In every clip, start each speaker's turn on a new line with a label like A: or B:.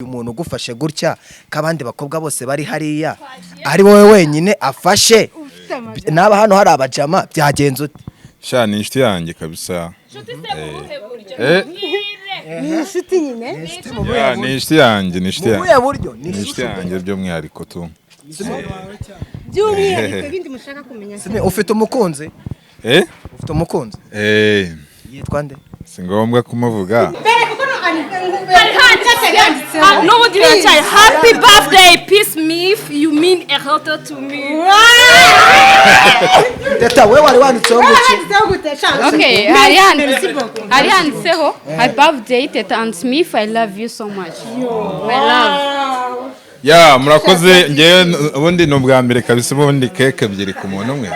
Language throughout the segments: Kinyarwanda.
A: Umuntu ugufashe gutya, ko abandi bakobwa bose bari hariya ari wowe wenyine afashe, naba hano hari abajama, byagenze ute?
B: Sha, ni inshuti yanjye kabisa.
C: Ni inshuti nyine.
B: Yeah, ni inshuti yanjye, ni inshuti
A: Mu
B: yanjye.
A: buhe buryo ni
B: Ni inshuti yanjye by'umwihariko tu.
C: By'umwihariko, ibindi mushaka kumenya?
A: Simi, ufite umukunzi?
B: Eh?
A: Ufite umukunzi?
B: Eh.
A: Yitwa nde?
B: Si ngombwa kumuvuga.
D: N'ubundi biracyari happy birthday, Peace Smith, you mean a lot to me.
A: Teta, we wari wanditseho ngo iki?
E: Okay, hari handitseho "Happy birthday, Teta and Smith, I love you so much, my love."
B: Ya, murakoze. Ngewe ubundi ni ubwa mbere kabisa, ubundi keke ebyiri ku muntu umwe.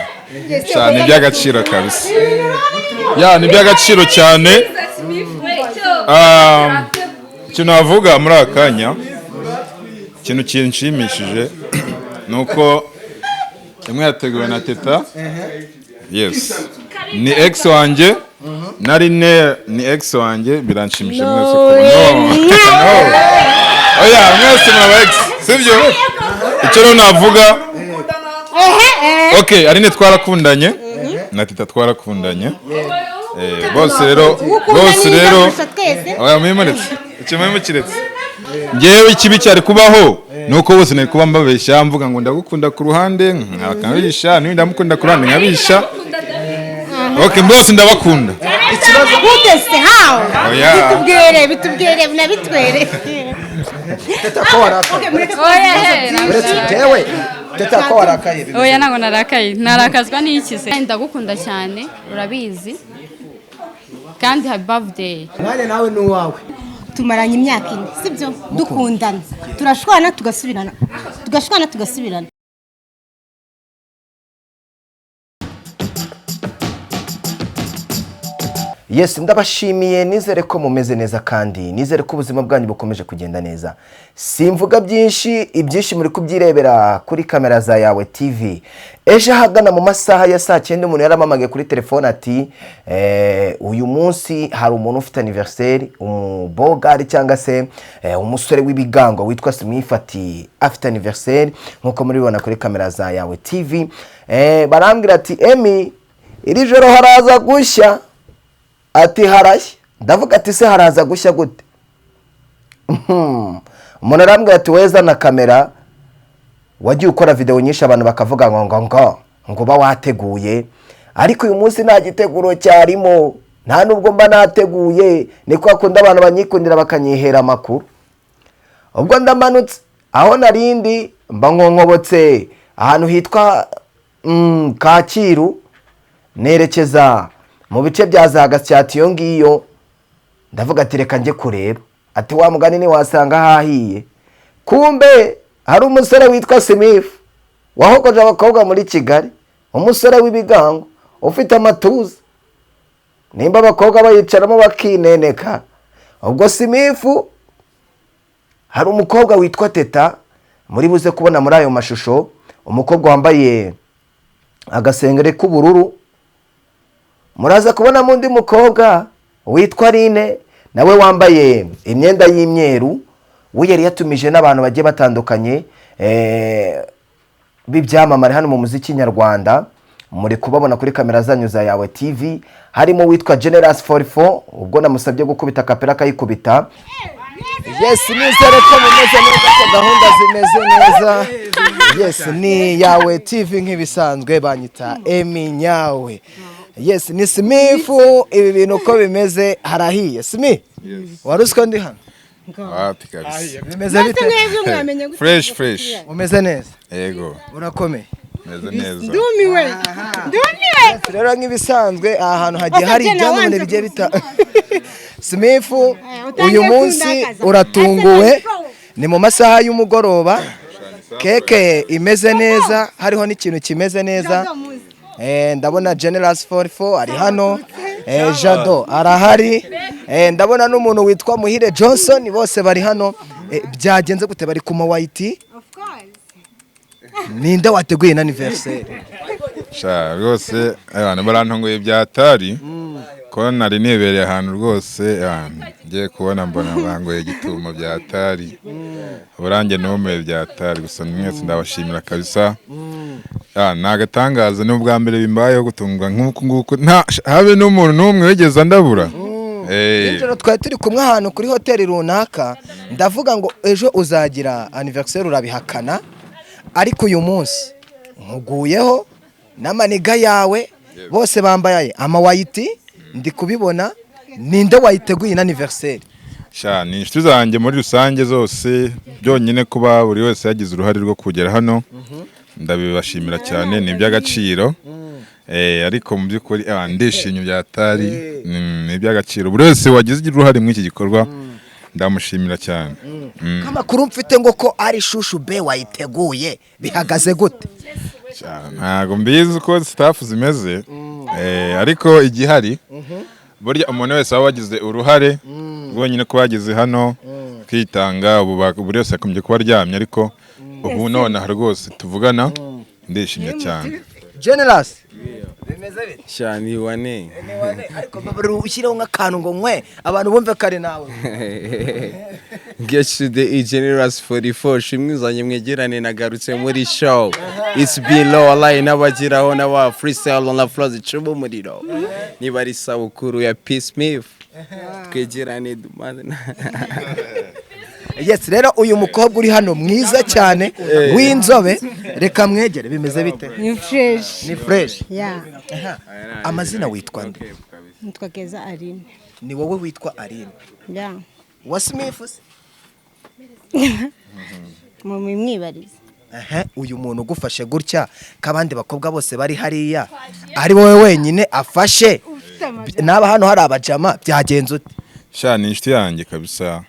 B: Sha, ni iby'agaciro kabisa. Ya, ni iby'agaciro cyane. Ikintu navuga muri aka kanya, ikintu kinshimishije ni uko imwe yateguwe na Teta. Yes, ni ex wanjye, nari ne ni ex wanjye. Biranshimishije mwese kuba no, no. Oya, mwese muraba ex, sibyo? Icyo rero navuga, okay, Aline twarakundanye, na Teta twarakundanye. Bose rero, bose rero, oya, mwimanitse icyo, mwimukiretse. Ngewe ikibi cyari kubaho ni uko bose nari kuba mbabeshya, mvuga ngo ndagukunda ku ruhande nkabisha, n'undi ndamukunda ku ruhande nkabisha. Okay, bose ndabakunda.
A: Ikibazo
C: Gute se? How?
B: Oya.
C: Bitubwire, bitubwire, binabitwere.
A: Teta, ko warakaye?
E: Oya, he.
A: Uretse jewe, Teta, ko warakaye, bimeze
E: Oya, ntabwo narakaye. Narakazwa n'iki se? Ndagukunda cyane, urabizi, kandi happy birthday.
A: Umwanya nawe ni uwawe.
C: Tumaranye imyaka 4, sibyo? Dukundana, turashwana, tugasubirana, tugashwana, tugasubirana.
A: Yes, ndabashimiye, nizere ko mumeze neza kandi nizere ko ubuzima bwanyu bukomeje kugenda neza. Simvuga byinshi, ibyinshi muri kubyirebera kuri kamera za Yawe TV. Ejo ahagana mu masaha ya saa 9, umuntu yaramamagaye kuri telefone ati uyu munsi hari umuntu ufite anniversaire, umubogari cyangwa se umusore w'ibigango witwa Smith, ati afite anniversaire, nk'uko muribona kuri kamera za Yawe TV. Barambwira ati: "Emi, iri joro haraza gushya." Ati harashya. Ndavuga ati: "Se haraza gushya gute?" Umuntu arambwira ati: "Weza na kamera, wagiye ukora videwo nyinshi, abantu bakavuga ngo uba wateguye, ariko uyu munsi nta giteguro cyarimo, nta nubwo mba nateguye, ni kwa kundi abantu banyikundira bakanyihera amakuru." Ubwo ndamanutse aho narindi, mba nkonkobotse ahantu hitwa Kacyiru, nerekeza mu bice bya za Gasyata iyo ngiyo. Ndavuga ati: "Reka njye kureba." Ati: "Wa mugani ntiwasanga hahiye." Kumbe hari umusore witwa Smith wahogoje abakobwa muri Kigali, umusore w'ibigango ufite amatuza, nimba abakobwa bayicaramo bakineneka. Ubwo Smith, hari umukobwa witwa Teta muri buze kubona muri ayo mashusho, umukobwa wambaye agasengeri k'ubururu. Muraza kubonamo undi mukobwa witwa Rine, nawe wambaye imyenda y'imyeru. We yari yatumije n'abantu bagiye batandukanye b'ibyamamare hano mu muziki nyarwanda, muri kubabona kuri kamera zanyu za Yawe TV, harimo uwitwa Generous 44, ubwo namusabye gukubita kapera akayikubita. Yes, nizere ko mumeze neza, ko gahunda zimeze neza. Yes, ni Yawe TV nk'ibisanzwe, banyita Emi Nyawe. Yes, ni Smith. Ibi bintu uko bimeze, harahiye. Smith, wari uzi ko ndi hano?
B: Wapi kabisa.
A: Bimeze bite?
C: Neza, mwamenye gute?
B: Fresh, fresh.
A: Umeze neza?
B: Yego.
A: Urakomeye?
B: Meze neza.
C: Ndumiwe, ndumiwe.
A: Rero nk'ibisanzwe, aha hantu hagiye hari
C: Wasabye
A: ibyamamare
C: nabanza
A: bigiye bita Smith.
C: Utangiye
A: Uyu munsi
C: kundakaza.
A: uratunguwe, ni mu masaha y'umugoroba, keke imeze neza, hariho n'ikintu kimeze neza. Ndabona Generous 44 ari hano, Jado arahari, ndabona n'umuntu witwa Muhire Johnson, bose bari hano. Byagenze gute? Bari ku ma white.
C: Of course.
A: Ninde wateguye na anniversaire?
B: Sha, rwose abantu barantunguye byatari. Ko nari nibereye ahantu rwose, ngiye kubona mbona bangoye gitumo bya tari uburange numiwe bya tari. Gusa mwese ndabashimira kabisa. Ni agatangaza, ni ubwa mbere bimbayeho gutungwa nk'uku nguku, nta habe n'umuntu n'umwe wigeze andabura.
A: Nijoro twari turi kumwe ahantu kuri hoteli runaka, ndavuga ngo ejo uzagira anniversaire urabihakana, ariko uyu munsi nkuguyeho n'amaniga yawe bose bambaye amawhite, ndi kubibona. Ninde wayiteguye ino anniversaire?
B: Sha, ni inshuti zanjye muri rusange zose. Byonyine kuba buri wese yagize uruhare rwo kugera hano, ndabibashimira cyane, ni iby'agaciro. Ariko mu by'ukuri ndishimye byatari, ni iby'agaciro. Buri wese wagize uruhare muri iki gikorwa ndamushimira cyane.
A: Amakuru mfite ngo ko ari Shushu be wayiteguye, bihagaze gute?
B: Sha, ntabwo mbizi uko staff zimeze, ariko igihari burya umuntu wese waba wagize uruhare rwonyine kuba yageze hano kwitanga, ubu buri wese yakomeje kuba aryamye, ariko ubu nonaha rwose tuvugana ndishimye cyane.
A: Generous, bimeze bite?
F: Shani wane.
A: Ariko babari ushyireho nk'akantu ngo nkwe abantu bumve kare nawe.
F: Get to the E Generous 44, shimwe uzanye mwegerane, nagarutse muri show. It's been low wallahi, n'abagiraho n'aba freestyle on the floor zicuba umuriro. Niba ari isabukuru ya P Smith, twegerane dumane.
A: Yes, rero uyu mukobwa uri hano mwiza cyane w'inzobe, reka mwegere. Bimeze bite?
C: Ni fresh.
A: Ni fresh.
C: Yeah.
A: Amazina witwa nde?
C: Nitwa Keza Aline.
A: Ni wowe witwa Aline?
C: Yeah.
A: Wa Smith se?
C: Mu mwibarize.
A: Ehe, uyu muntu ugufashe gutya, ko abandi bakobwa bose bari hariya ari wowe wenyine afashe, naba hano hari abajama, byagenze ute?
B: Sha, ni inshuti yanjye kabisa.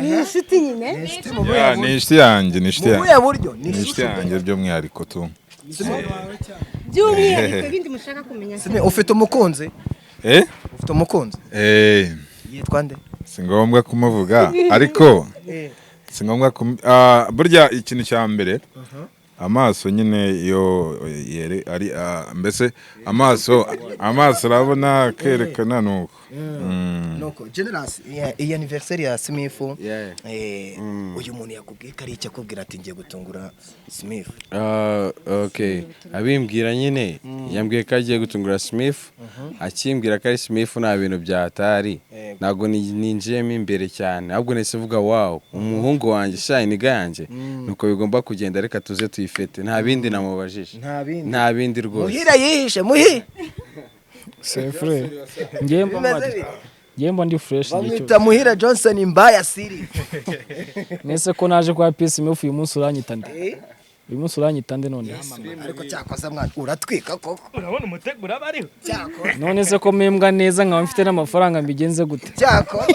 C: Ni inshuti nyine.
B: Yeah, ni inshuti yanjye, ni inshuti
A: Mu
B: yanjye.
A: buhe buryo ni
B: Ni inshuti yanjye by'umwihariko tu.
C: By'umwihariko ibindi mushaka kumenya.
A: Smith, ufite umukunzi?
B: Eh.
A: Ufite umukunzi?
B: Eh.
A: Yitwa nde?
B: Si ngombwa kumuvuga, ariko si ngombwa burya ikintu cya mbere amaso nyine iyo yere ari mbese amaso arabona akerekana nuko.
A: Nuko Generous, iyi anniversaire ya Smith,
F: Yeah.
A: uyu muntu yakubwiye ko ari icyo akubwira ati ngiye gutungura Smith?
F: Okay, abimbwira nyine yambwiye ko agiye gutungura Smith. Akimbwira ko ari Smith, nta bintu byatari, ntabwo ninjiyemo imbere cyane, ahubwo nahise mvuga: "Wow, umuhungu wanjye sha, iniga yanjye, nuko bigomba kugenda, reka tuze tuyifete." Nta bindi namubajije.
A: Nta bindi.
F: Nta bindi rwose.
A: Muhira yihishe muhi.
G: Sefure, ngewe mba
A: Bimeze
G: mpari.
A: bite?
G: Ngewe mba ndi fresh igihe
A: Bamwita
G: cyose.
A: Muhira Johnson Mbaya Siri.
G: Nese ko naje kwa Peace Smith, uyu munsi uranyita nde? Uyu munsi uranyita nde none?
A: Ariko cyakoze mwana uratwika koko.
H: Urabona umuteguro aba ariho.
A: Cyakoze.
G: None se ko mpembwa neza nkaba mfite n'amafaranga, mbigenze gute?
A: Cyakoze.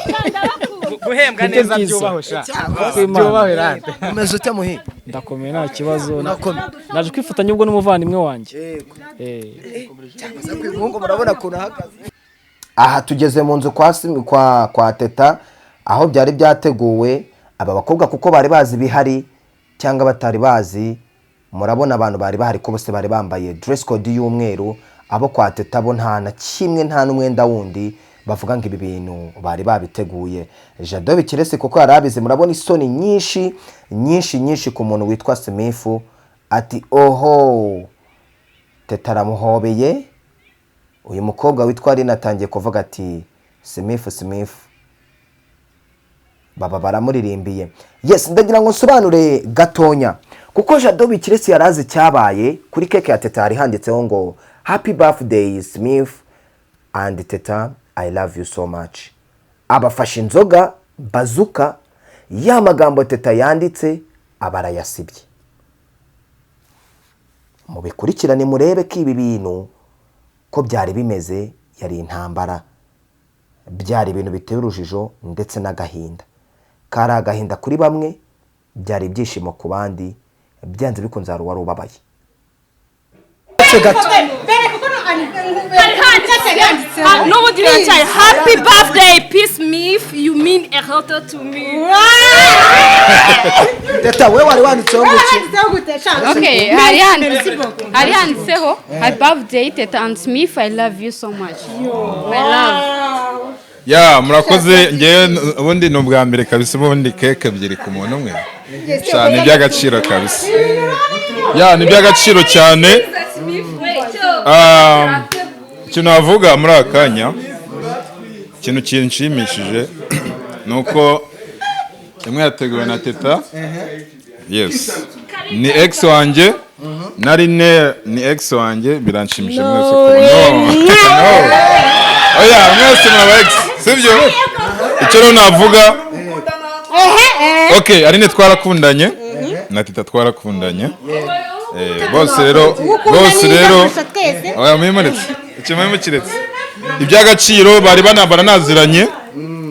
H: Guhembwa
G: Nibyo
H: neza
G: byiza.
H: byubahwe sha.
A: Cyakoze.
H: Byubahwe rante.
A: Umeze ute Muhira?
G: Ndakomeye, nta kibazo.
A: Urakomeye.
G: Naje kwifatanya ubwo n'umuvandimwe wanjye.
A: Yego.
G: Eh.
A: Cyakoze ku muhungu murabona ukuntu ahagaze. Aha tugeze mu nzu kwa kwa Teta, aho byari byateguwe. Aba bakobwa kuko bari bazi ibihari cyangwa batari bazi, murabona abantu bari bahari ko bose bari bambaye dress code y'umweru. Abo kwa Teta bo nta na kimwe, nta n'umwenda wundi bavuga ngo ibi bintu bari babiteguye. Jado Bikirese kuko yari abizi, murabona isoni nyinshi nyinshi nyinshi ku muntu witwa Smith, ati oho, Teta aramuhobeye. Uyu mukobwa witwa Aline atangiye kuvuga ati Smith, Smith, baba baramuririmbiye. Yes, ndagira ngo nsobanure gatonya kuko Jado Bikiresi yari azi icyabaye. Kuri cake ya Teta hari handitseho ngo "Happy birthday Smith and Teta, I love you so much." Abafashe inzoga bazuka, ya magambo Teta yanditse aba arayasibye. Mubikurikirane murebe ko ibi bintu ko byari bimeze, yari intambara, byari ibintu biteye urujijo ndetse n'agahinda. Kari agahinda kuri bamwe, byari ibyishimo ku bandi. Byanze bikunze hari uwari ubabaye.
C: Mbere kuko
D: N'ubundi biracyari happy birthday Peace Smith, you mean a lot to me.
A: Teta, we wari wanditseho ngo iki?
E: Okay, hari handitseho happy birthday Teta and Smith, I love you so much. My love.
B: Ya, murakoze. Ngewe ubundi ni ubwa mbere kabisa, ubundi keke ebyiri ku muntu umwe cyane, iby'agaciro kabisa. Ya, ni iby'agaciro cyane. Ikintu navuga muri aka kanya, ikintu kinshimishije ni uko imwe yateguwe na Teta, yes, ni ex wanjye, na Rine ni ex wanjye. Biranshimishije mwese no, no. Oya, mwese muri aba ex, sibyo? Icyo rero navuga, okay, Aline twarakundanye na Teta twarakundanye. Bose rero oya, mwimanitse icyo, mwimukiretse iby'agaciro, bari baranaziranye.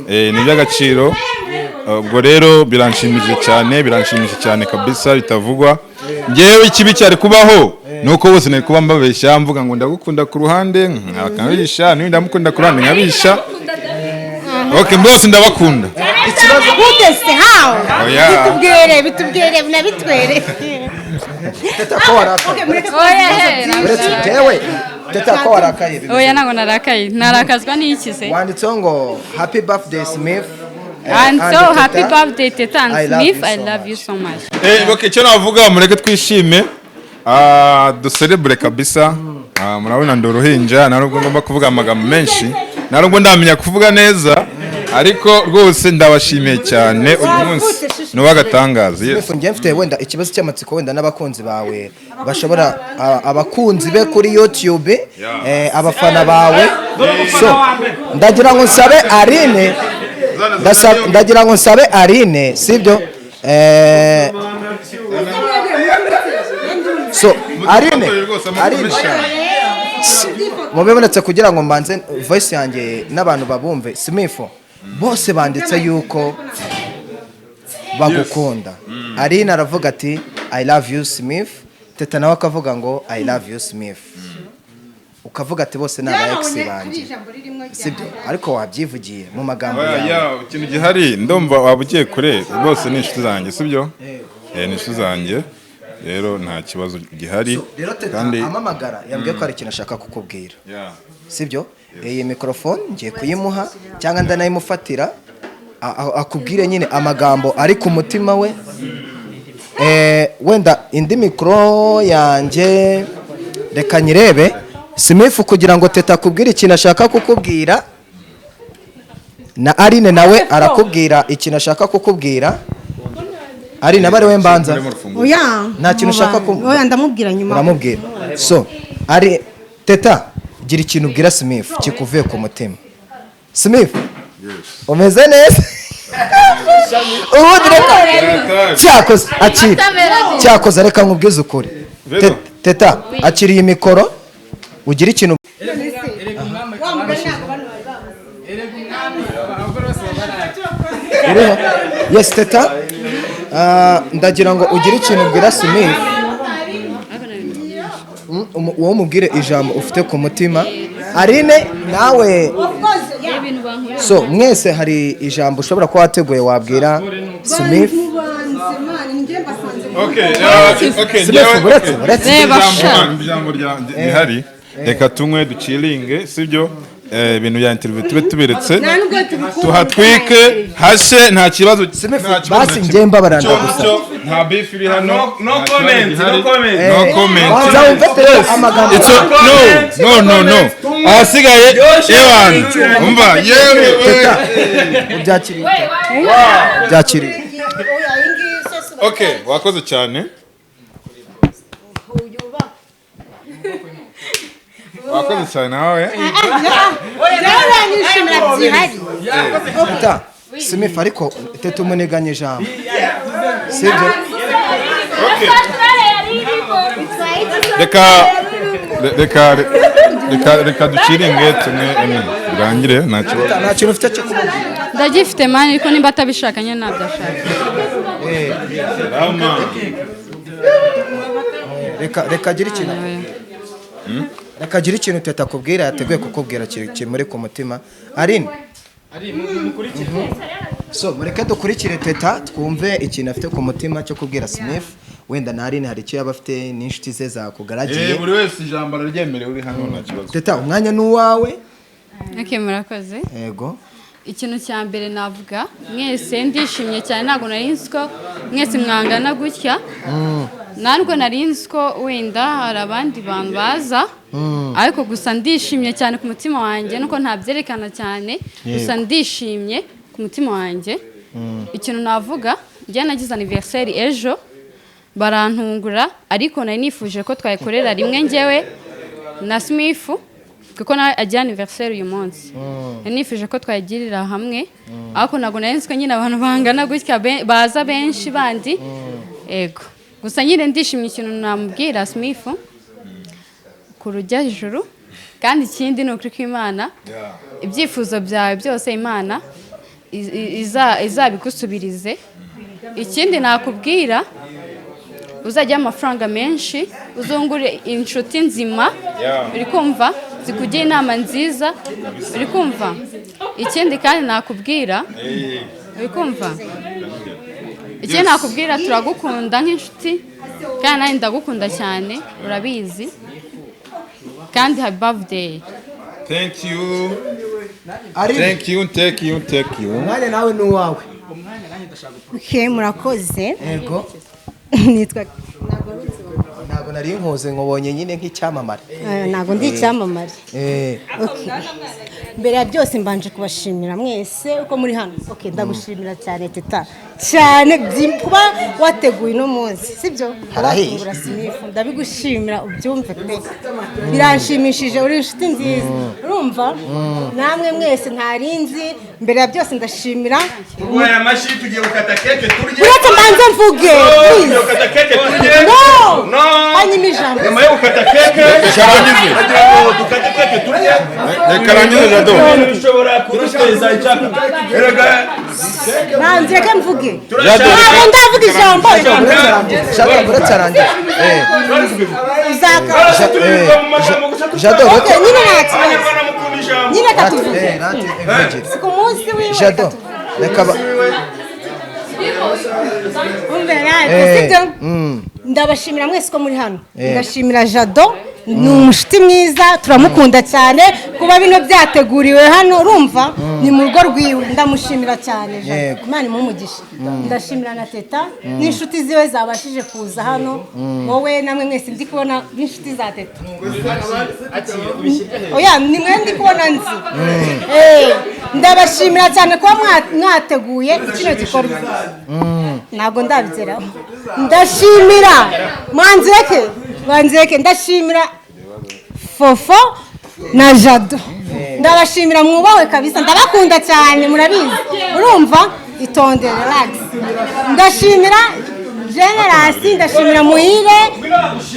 B: Ni iby'agaciro. Ubwo rero biranshimishije cyane, biranshimishije cyane kabisa bitavugwa. Ngewe ikibi cyari kubaho ni uko bose nari kuba mbabeshya, mvuga ngo ndagukunda ku ruhande nkabisha, n'undi ndamukunda ku ruhande nkabisha. Okay, bose ndabakunda.
C: Gute se? How?
B: Oya.
C: Bitubwire, bitubwire, binabitwere.
A: Teta, ko warakaye?
E: Oya, he,
A: Uretse jewe, Teta, ko warakaye?
E: Oya, ntabwo narakaye. Narakazwa n'iki se?
A: Wanditseho ngo happy birthday Smith
E: And so
A: and
E: happy
A: Teta.
E: birthday Teta and
A: I love
E: Smith,
A: you
E: I
A: so
E: love you so much.
B: Okay, icyo navuga, mureke twishime. Duserebure kabisa. Murabona ndi uruhinja, nta nubwo ngomba kuvuga amagambo menshi, nta nubwo ndamenya kuvuga neza, ariko rwose ndabashimiye cyane. Uyu munsi ni uw'agatangaza, yes.
A: Smith, njye mfite wenda ikibazo cy'amatsiko, wenda n'abakunzi bawe bashobora, abakunzi be kuri YouTube, abafana bawe. So ndagira ngo nsabe Aline, ndagira ngo nsabe Aline, sibyo? So Aline, Aline, mubibonetse kugira ngo mbanze voice yanjye n'abantu babumve. Smith, bose banditse yuko bagukunda. Aline aravuga ati "I love you Smith", Teta nawe akavuga ngo "I love you Smith", ukavuga ati bose ni aba ex banjye, sibyo? Ariko wabyivugiye mu magambo
B: Oya,
A: yawe.
B: Ya, ikintu gihari, ndumva waba ugiye kure. Bose ni inshuti zanjye, sibyo? Ni inshuti zanjye, rero nta kibazo gihari.
A: Rero Teta
B: Kandi
A: amamagara yambwiye ko hari ikintu ashaka kukubwira, sibyo? Iyi mikorofone ngiye kuyimuha cyangwa ndanayimufatira, akubwire nyine amagambo ari ku mutima we. Wenda indi mikoro yanjye reka nyirebe. Smith, kugira ngo Teta akubwire ikintu ashaka kukubwira, na Aline nawe arakubwira ikintu ashaka kukubwira. Aline, aba ari we mbanza.
C: Oya.
A: Nta kintu ushaka
C: Oya, ndamubwira nyuma.
A: Uramubwira. So ari Teta, gira ikintu ubwira Smith kikuvuye ku mutima. Smith, umeze neza ubundi? Reka cyakoze, akira, cyakoze, reka nkubwize ukuri. Teta, akiriye mikoro, ugira ikintu.
C: Wa mugani ntabwo bano bari babuze.
A: Uriho? Yes, Teta. Ndagira ngo ugire ikintu ubwira Smith. Wowe umubwire ijambo ufite ku mutima. Aline nawe. So mwese hari ijambo ushobora kuba wateguye wabwira Smith.
B: Okay, okay,
A: Smith,
B: njyewe-
A: buretse,
B: okay.
A: buretse.
E: Reba sha.
B: Ijambo rihari, reka tunywe duciringe, sibyo? Ibintu bya interview tube tubiretse,
C: Nta nubwo tubikunda.
B: tuhatwike hashe, nta kibazo,
A: Smith,
B: nta kibazo
A: basi
B: na kimwe.
A: njye mbabarira, ndagusaba.
B: Nta beef iri hano.
F: No
B: Nta kibazo
F: comment,
B: gihari.
F: no comment.
B: No comment.
A: Banza wumve Teta amagambo.
B: It's a, no, no, no, no. Ahasigaye ewan, umva yewe.
A: Teta, ubyakiriye, ubyakiriye?
B: Okay, wakoze cyane, wakoze cyane nawe.
C: Byaranyishimira byihariye.
A: Teta, Smith, ariko Teta umuniganya ijambo, sibyo?
B: Reka reka reka duciringe, tumwe birangire, nta kibazo.
A: Teta, nta kintu ufite cyo kumubwira?
E: Ndagifite man, ariko nimba atabishaka nyine ntabyo ashaka.
A: Reka agire ikintu akubwira. Reka agire ikintu Teta akubwira, yateguye kukubwira kimuri ku mutima. Aline, so mureke dukurikire Teta, twumve ikintu afite ku mutima cyo kubwira Smith. Wenda na Aline hari icyo yaba afite n'inshuti ze zakugaragiye.
B: Buri wese ijambo araryemerewe uri hano, nta kibazo.
A: Teta, umwanya ni uwawe.
E: Okay, murakoze.
A: Yego.
E: Ikintu cya mbere navuga, mwese ndishimye cyane. Ntabwo nari nzi ko mwese mwangana gutya, ntabwo nari nzi ko wenda hari abandi bantu baza, ariko gusa ndishimye cyane ku mutima wanjye, nuko ntabyerekana cyane. Gusa ndishimye ku mutima wanjye. Ikintu navuga, njye nagize anniversaire ejo barantungura, ariko nari nifuje ko twayikorera rimwe njyewe na Smith, kuko nawe agira anniversaire uyu munsi. Nari nifuje ko twayigirira hamwe, ariko ntabwo nari nzi ko nyine abantu bangana gutya baza benshi bandi. Ego, gusa nyine ndishimye. Ikintu namubwira Smith, ku rujya ijuru, kandi ikindi ni ukuri kw'Imana, ibyifuzo byawe byose Imana izabigusubirize. Ikindi nakubwira, uzajya amafaranga menshi, uzungure inshuti nzima, uri kumva, zikugira inama nziza, uri kumva. Ikindi kandi nakubwira, uri kumva, ikindi nakubwira, turagukunda nk'inshuti, kandi nanjye ndagukunda cyane, urabizi. Kandi happy birthday.
B: Thank you.
A: Aline,
B: Thank you, thank you, thank you.
A: umwanya nawe ni uwawe.
C: Okay, murakoze.
A: Yego.
C: Nitwa
A: Ntabwo nari nkuze, nkubonye nyine nk'icyamamare.
C: Ntabwo ndi icyamamare. Okay. Mbere ya byose mbanje kubashimira mwese uko muri hano. Okay, ndagushimira cyane Teta, cyane kuba wateguye uno munsi, sibyo?
A: Harahiye.
C: Watungura Smith, ndabigushimira, ubyumve pe, biranshimishije, uri inshuti nziza, urumva? Namwe mwese ntarinzi. Mbere ya byose ndashimira
I: Tuguhaye amashyi, tugiye gukata keke turye.
C: Uretse mbanze mvuge,
I: Tugiye
C: please.
I: gukata keke turye.
C: No.
I: No.
C: Hanyuma ijambo.
I: Nyuma yo gukata keke,
B: Reka arangize.
I: bagira ngo dukate keke turye.
B: Reka arangize, Jado.
I: Ibintu bishobora kuduteza icyaka. Erega
C: Banze reke mvuge.
B: Jado.
C: Ntabwo ndavuga ijambo.
A: Jado, uretse arangize.
C: Uzaka.
A: Jado,
C: Okay, nyine nta kibazo.
I: Abanyarwanda mukunda ijambo.
C: Nyine katuvuge.
A: Rate ivugire.
C: Si ku munsi wiwe.
A: Jado, reka
C: Umve rate, sibyo? Ndabashimira mwese ko muri hano. Ndashimira Jado, ni umushuti mwiza, turamukunda cyane. Kuba bino byateguriwe hano, urumva, ni mu rugo rwiwe, ndamushimira cyane Jado. Imana imuhe umugisha. Ndashimira na Teta n'inshuti ziwe zabashije kuza hano, wowe namwe mwese ndi kubona b'inshuti za Teta. Oya, ni mwe ndi kubona nzi. Ndabashimira cyane kuba mwateguye kino gikorwa. Ntabwo ndabigeraho. Ndashimira, manzireke, banzireke, ndashimira Fofo na Jado, ndabashimira, mwubahwe kabisa, ndabakunda cyane, murabizi, urumva? Itonde, relax. Ndashimira Generasi, ndashimira Muhire,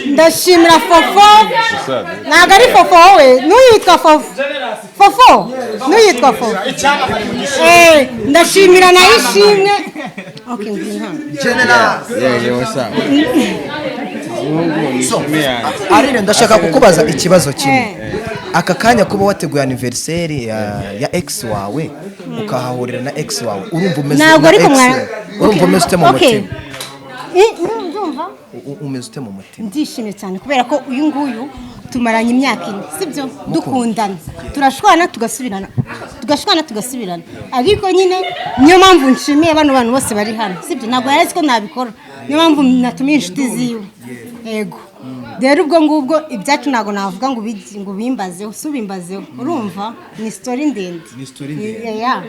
C: ndashimira Fofo. Ntabwo ari Fofo wowe, n'uyitwa Fofo, Fofo n'uyitwa Fofo. Ndashimira na Ishimwe. Okay, ngwino hano.
A: General.
F: Yeah, what's up?
A: So, Aline, ndashaka kukubaza ikibazo kimwe. Aka kanya, kuba wateguye anniversaire ya ex wawe, ukahahurira na ex wawe, urumva umeze
C: Ntabwo
A: na
C: ariko
A: ex
C: mwana
A: wawe, urumva umeze ute mu mutima?
C: Ndumva
A: Umeze ute mu mutima?
C: Ndishimye cyane kubera ko uyu nguyu tumaranye imyaka 4, sibyo? Dukundana, turashwana tugasubirana, tugashwana tugasubirana, ariko nyine niyo mpamvu nshimiye bano bantu bose bari hano, sibyo? Ntabwo yari azi ko nabikora, niyo mpamvu natumiye inshuti ziwe. Yego, rero ubwo ngubwo ibyacu ntabwo navuga ngo ngo ubimbazeho, si ubimbazeho, urumva ni story ndende.
A: Ni story ndende.
C: Yeah.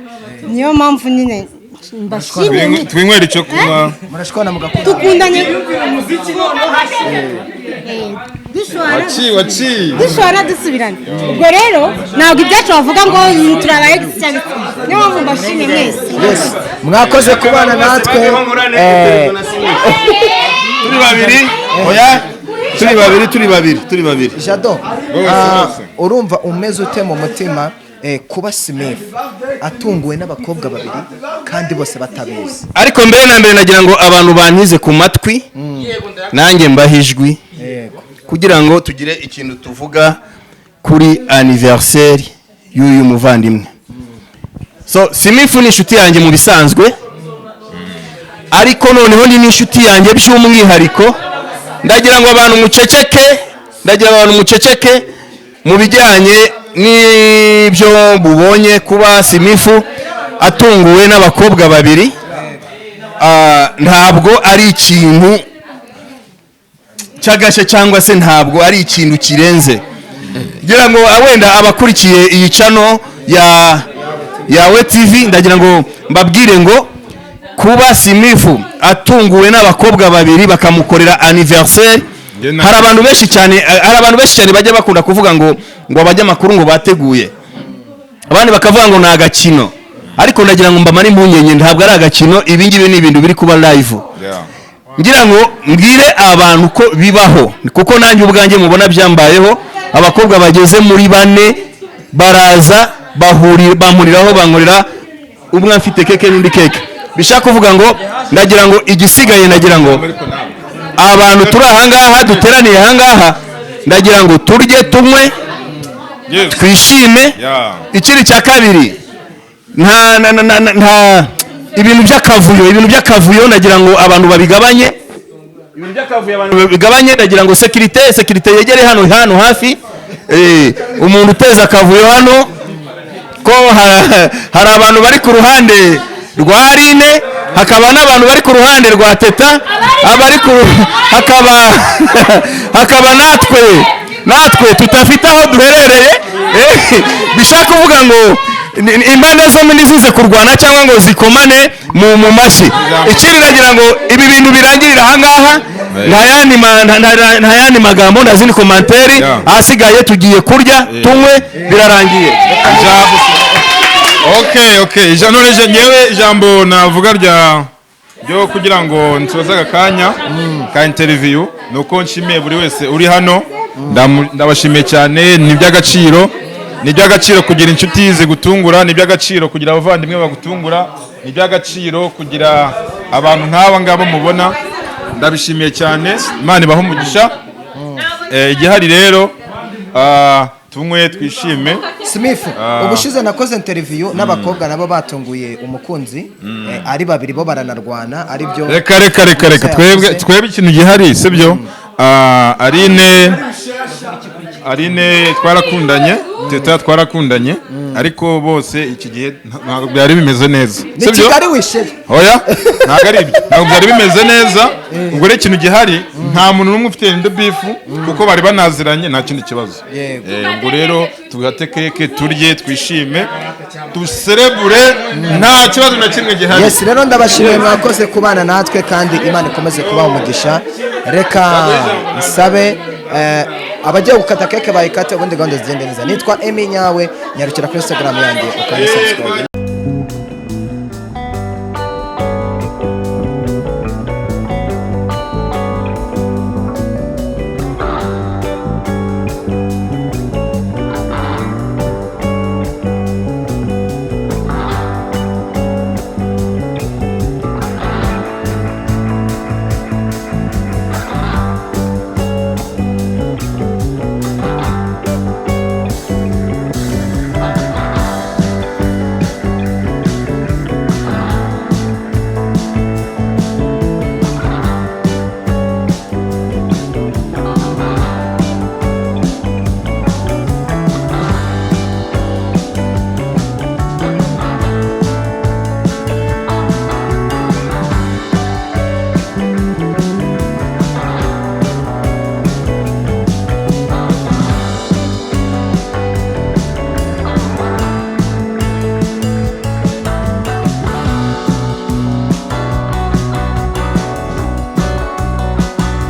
C: Niyo mpamvu nyine mbashimiye.
B: Twinywera icyo kunywa.
A: Murashwana mugakunda?
C: Dukundanye. Dushwana
B: Waci waci.
C: dushobora dusubirana. Ubwo rero ntabwo ibyacu bavuga ngo turi aba ex cyangwa iki. Niyo mpamvu mbashimiye mwese.
A: Yes, mwakoze kubana natwe.
I: Turi babiri, oya, turi babiri, turi babiri, turi babiri.
A: Jado,
B: Bose, bose.
A: urumva umeze ute mu mutima, kuba Smith atunguwe n'abakobwa babiri kandi bose batabizi?
I: Ariko mbere na mbere nagira ngo abantu bantize ku matwi, nanjye mbahe ijwi kugira ngo tugire ikintu tuvuga. Kuri anniversaire y'uyu muvandimwe. So Simifu ni inshuti yanjye mu bisanzwe, ariko noneho ni n'inshuti yanjye by'umwihariko. Ndagira ngo abantu muceceke, ndagira ngo abantu muceceke mu bijyanye n'ibyo mubonye. Kuba Simifu atunguwe n'abakobwa babiri, ntabwo ari ikintu cy'agashya cyangwa se ntabwo ari ikintu kirenze. Ngira ngo wenda abakurikiye iyi channel ya Yawe TV, ndagira ngo mbabwire ngo kuba Simifu atunguwe n'abakobwa babiri bakamukorera anniversaire, hari abantu benshi cyane, hari abantu benshi cyane bajya bakunda kuvuga ngo abanyamakuru ngo bateguye, abandi bakavuga ngo ni agakino, ariko ndagira ngo mbamare impungenge, ntabwo ari agakino. Ibi ngibi ni ibintu biri kuba live. Ngira ngo mbwire abantu ko bibaho, kuko nanjye ubwanjye mubona byambayeho. Abakobwa bageze muri bane baraza bahurira, bampuriraho, bankorera, umwe afite keke n'undi keke. Bishaka kuvuga ngo ndagira ngo igisigaye, ndagira ngo abantu turi ahangaha, duteraniye ahangaha, ndagira ngo turye, tunywe, twishime. Ikindi cya kabiri, nta na- na- na- nta ibintu by'akavuyo, ndagira ngo abantu babigabanye. Ibintu by'akavuyo abantu babigabanye. Ndagira ngo sécurité yegere hano hafi. Umuntu uteza akavuyo hano, ko hari abantu bari ku ruhande rwa Aline, hakaba n'abantu bari ku ruhande rwa Teta, abari ku hakaba natwe tutafite aho duherereye. Bishaka kuvuga ngo impande zombi ntizize kurwana cyangwa ngo zikomane mu mashyi. Ikindi, nagira ngo ibi bintu birangirire ahangaha, nta yandi magambo, nta zindi commentaire. Ahasigaye tugiye kurya, tunywe, birarangiye.
B: Okay, none ngewe ijambo navuga ryo kugira ngo nsoze aka kanya ka interview ni uko nshimiye buri wese uri hano. Ndabashimiye cyane. Ni iby'agaciro, ni iby'agaciro kugira inshuti zigutungura, ni iby'agaciro kugira abavandimwe bagutungura, ni iby'agaciro kugira abantu nk'aba ngaba mubona. Ndabishimiye cyane, Imana ibahe umugisha. Igihari rero, tunywe, twishime.
A: Smith, ubushize nakoze interview n'abakobwa nabo batunguye umukunzi, ari babiri, bo baranarwana, ari byo.
B: Reka, reka, reka, reka. Twebwe ikintu gihari, sibyo? Aline twarakundanye, Teta twarakundanye, ariko bose iki gihe ntabwo byari bimeze neza.
A: Ni
B: Sibyo?
A: Kigali wishyeye.
B: Oya, ntabwo ari ibyo, ntabwo byari bimeze neza. Ubwo rero ikintu gihari, nta muntu n'umwe ufite indi beef, kuko bari banaziranye, nta kindi kibazo. Ubwo rero tugate keke, turye, twishime, duserebure, nta kibazo na kimwe gihari.
A: Yes, rero ndabashimiye, mwakoze kubana natwe kandi Imana ikomeze kubaha umugisha. Reka nsabe abagiye gukata keke bayikate, ubundi gahunda zigende neza. Nitwa Emi Nyawe, nyarukira kuri Instagram yanjye ukanda subscribe.